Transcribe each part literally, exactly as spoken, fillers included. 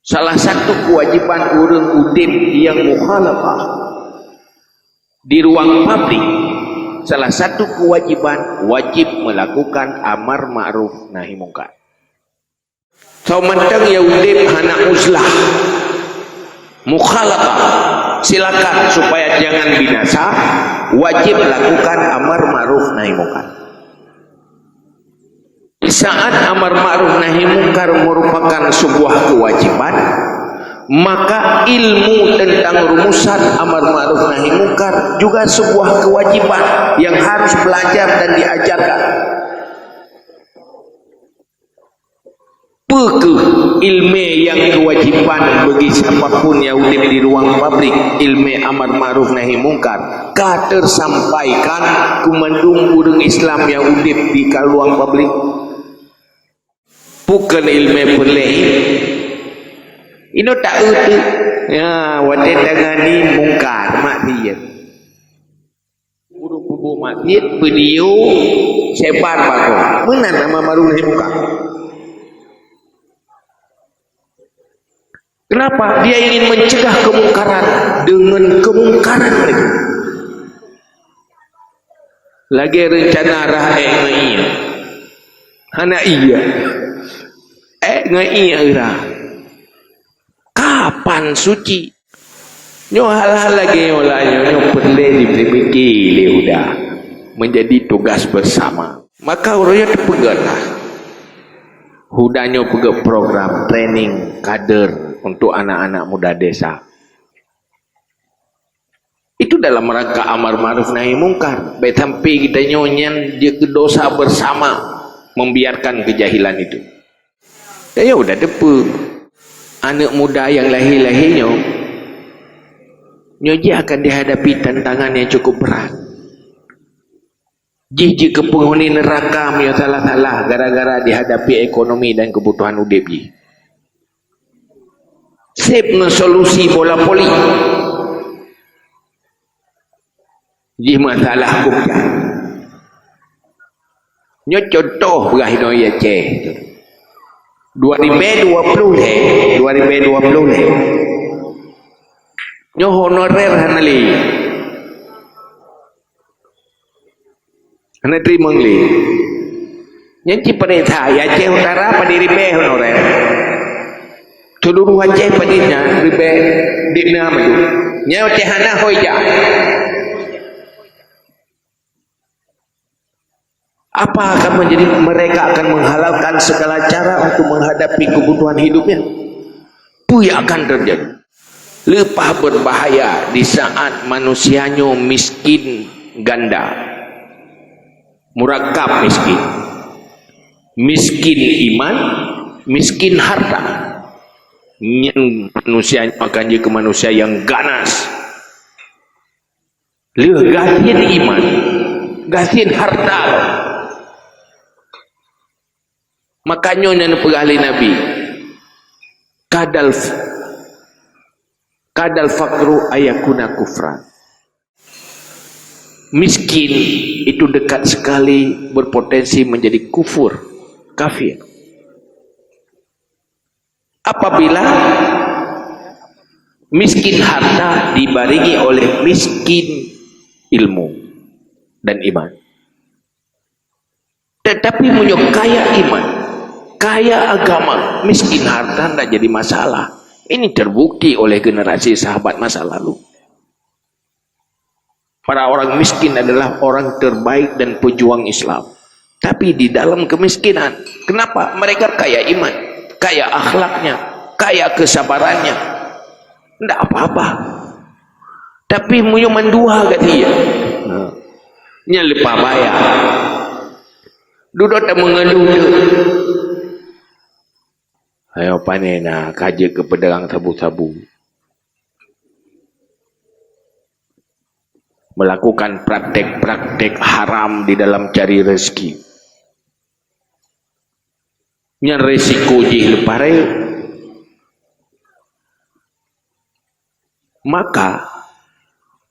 Salah satu kewajiban ureuëng udeb nyang mukhalafah di ruang publik, salah satu kewajiban wajib melakukan amar ma'ruf nahi mungkar. Soe mantong nyang udeb hana uzlah, mukhalafah, silakan supaya jangan binasa, wajib lakukan amar ma'ruf nahi mungkar. Di saat amar ma'ruf nahi mungkar merupakan sebuah kewajiban, maka ilmu tentang rumusan amar ma'ruf nahi mungkar juga sebuah kewajiban yang harus belajar dan diajarkan. Peu kheueh ilmé nyang kewajiban bagi siapa pun nyang udeb di ruang publik, ilmé amar ma'ruf nahi mungkar, ka teusampaikan keu mandum ureuëng Islam nyang udeb di ka ruang publik? Bukon ilmé peureulée. Inoe taeu teuk. Ya, watée tangani mungkar, maksiat. Ureuëng peubuet maksiat, video, sebar bagoe. Meunan amar ma'ruf nahi mungkar. Kenapa? Dia ingin mencegah kemungkaran dengan kemungkaran lagi. Lagée rencana rhah ék ngon ié. Hana ié. Ék ngon ié rhah. Kapan suci? Nyoe hal-hal lagée nyoe lah nyoe, nyoe peureulée jipeumiké lé Huda, menjadi tugas bersama. Maka ureuëng nyoe teupeugah lah, Huda nyoe peugah program training kader untuk anak-anak muda desa. Itu dalam rangka amar ma'ruf nahi mungkar. Bék sampai geutanyoe nyan jeuet keu dosa bersama membiarkan kejahilan itu. Ya udah, teupeu. Aneuk muda nyang lahé-lahé nyoe, nyoe jih akan dihadapi tantangan nyang cukup berat. Jih jeuet keu peunghuni neuraka meunyoe salah-salah gara-gara dihadapi ekonomi dan keubutuhan udeb jih. Seb ngon solusi bola poli. Jih masalah huköm. Nyoe contoh peugah inoe Aceh. Dua ribèe dua ploh lhèe, dua ribèe dua ploh lhèe. Nyoe honorer hana lé. Hana teurimong lé. Nyan cit paréksa, Aceh Utara padum ribèe honorer. Seuluruh Aceh padum na ribèe, dum na mandum. Nyan watèe hana ho ijak. Apa akan menjadi, mereka akan menghalalkan segala cara untuk menghadapi kebutuhan hidupnya. Peue nyang akan terjadi? Leupah berbahaya di saat manusia nyoe miskin ganda. Murakab miskin. Miskin iman, miskin harta. Nyan manusia nyoe akan jeuet keu manusia nyang ganas. Lheueh gasien iman, gasien harta lom. Maka nyoe nyang neupeugah lé Nabi, "Kadal f-, kadal faqru ayakuna kufran." Miskin itu dekat sekali berpotensi menjadi kufur, kafir. Apabila miskin harta dibarengi oleh miskin ilmu dan iman. Tetapi meunyoe kaya iman, kaya agama, miskin harta ndak jadi masalah. Ini terbukti oleh generasi sahabat masa lalu. Para orang miskin adalah orang terbaik dan pejuang Islam. Tapi di dalam kemiskinan, kenapa? Mereka kaya iman, kaya akhlaknya, kaya kesabarannya. Ndak apa-apa. Tapi meunyoe mandua gaki, ha, nyan leupah bahaya. Dudoe tameungeuluh tu. Ayo pané na ka jeuet keu peudagang sabu-sabu. Melakukan praktek-praktek haram di dalam cari rezeki. Nyan resiko jih leupah rayeuk. Maka,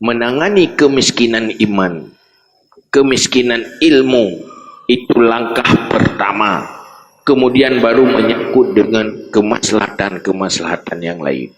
menangani kemiskinan iman, kemiskinan ilmu, itu langkah pertama Kemudian baru menyangkut dengan kemaslahatan-kemaslahatan yang lain.